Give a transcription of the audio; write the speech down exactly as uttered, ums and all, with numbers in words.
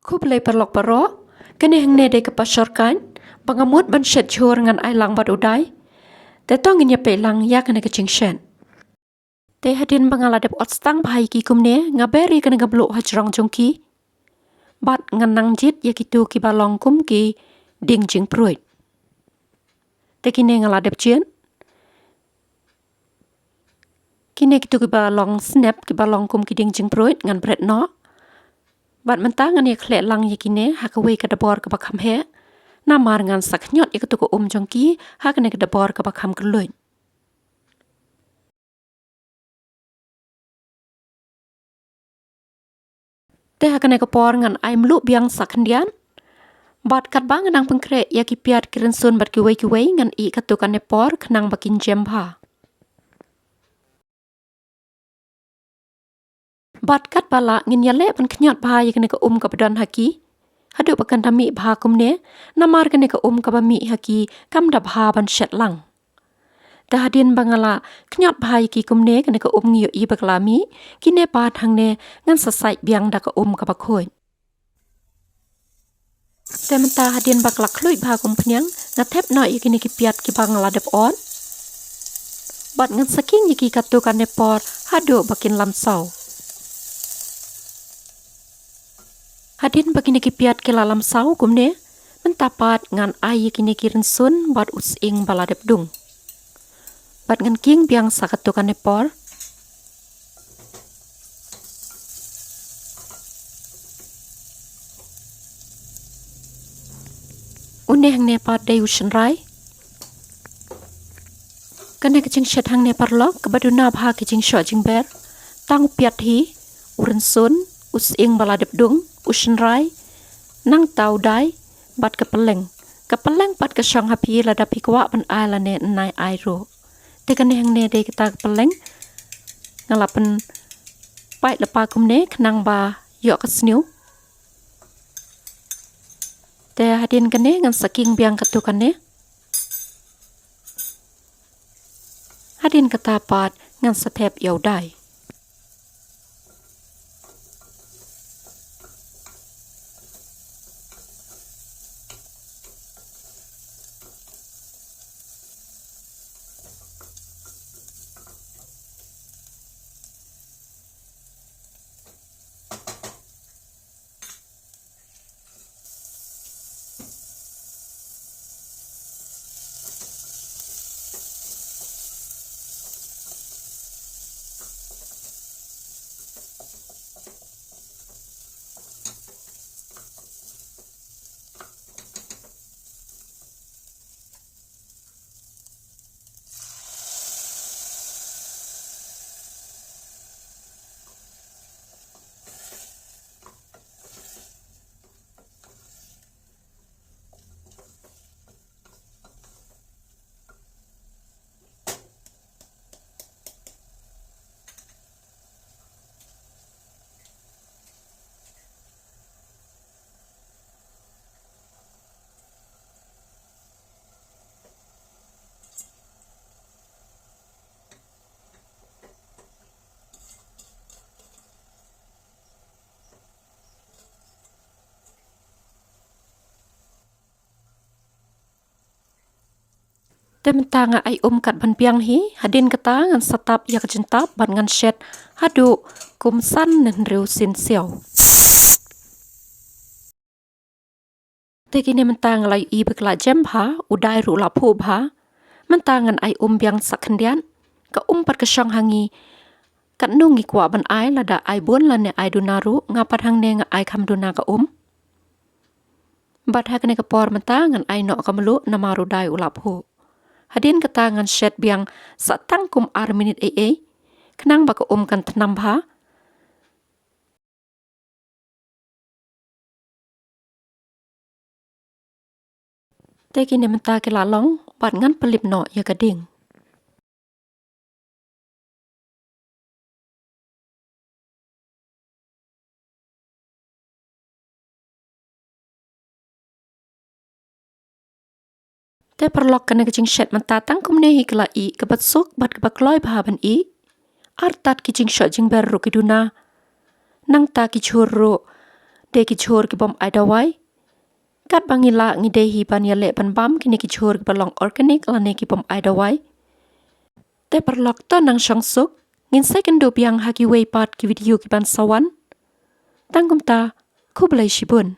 Khublei paralok baroh, kane hangne dei ka pashor kait, ba nga mut ban shet jhur ngan ai lang bad u dai. Te to ngin ïa peit lang ïa kane ka jingshet. Te hadien ba nga la dep ot stang bha ïa ki kumne, nga ber ïa kane ka mluh ha jrong jong ki. Bad ngan nang jied ïa kitu kiba long kum ki dieng jingpruid. Te kine nga la dep jied. Kine kitu kiba long snep, kiba long kum ki dieng jingpruid, ngan bret noh. Bad mynta ngan ïa khleh lang ïa kine ha kawei ka dabor kaba kham heh. Namar ngan sa khñiot ïa katu ka um jong ki ha kane ka dabor kaba kham kylluid. Te ha kane ka por ngan ai mluh biang sa khyndiat. Bad katba nga dang pynkhreh ïa ki piat, ki rynsun bad kiwei kiwei, ngan ih katto katne por khnang ba kin jem bha. Bad katba lah ngin ïaleh ban khñiot bha ïa kane ka um kaba don ha ki, haduh ba kan da mih bha kumne, namar kane ka um kaba mih ha ki kam da bha ban shet lang. Te hadien ba nga la khñiot bha ïa ki kumne, kane ka um ngi ïohi ba ka la mih, kine pat hangne ngan sa sait biang da ka um kaba khuid. Te mynta hadien ba ka la khluid bha kum phniang, nga thep noh ïa kine ki piat kiba nga la dep ot. Bad ngan sa king ïa ki katto katne por haduh ba kin lamsaw. Hadien ba kine ki piat ki la lamsaw kumne, mynta pat ngan ai ïa kine ki rynsun bad u sying ba la dep dung. Bad ngan king biang sa katto katne por. Une hangne pat dei u shynrai. Kane ka jingshet hangne paralok, kaba duna bha ki jingshoh jingber. Tang u piat hi, u rynsun, u sying ba la dep dung, u shynrai, nangta u dai, bad ka pylleng. Ka pylleng pat ka shong ha phi lada phi kwah ban ai lane nai ai ruh. Te kane hangne dei kata ka pylleng. Nga la pynpait lypa kumne khnang ba ïoh ka sniew. Te hadien kane ngan sa king biang katto katne. Hadien kata pat ngan sa thep ïa u dai. Te mynta nga ai um kat ban biang hi, hadien kata ngan sa tap ïa ka jingtap bad ngan shet haduh kum san ne hynriew sien siaw. Te kine mynta nga la ïohi ba ka la jem bha, u dai ruh u la phuh bha. Mynta ngan ai um biang sa khyndiat. Ka um pat ka shong ha ngi. Katno ngi kwah ban ai, lada ai bun lane ai duna ruh, nga pat hangne nga ai kham duna ka um. Bad ha kane ka por mynta ngan ai noh ka mluh namar u dai u la phuh. Hadien kata ngan shet biang sa tang kum ar minit ei ei. Khnang ba ka um kan tnam bha. Te kine mynta ki la long, bad ngan pynlip noh ïa ka dieng. Te paralok, kane ka jingshet mynta tang kumne hi ka la ih, kaba suk bad kaba kloi bha ban ih. Artat ki jingshoh jingber ruh ki duna. Nangta ki jhur ruh dei ki jhur ki bym ai dawai. Katba ngi lah ngi dei hi ban ïaleh ban bam kine ki jhur kiba long organic lane ki bym ai dawai. Te paralok to nang shong suk, ngin sa ïakynduh biang ha kiwei pat ki video kiban sa wan. Tang kumta, khublei shibun.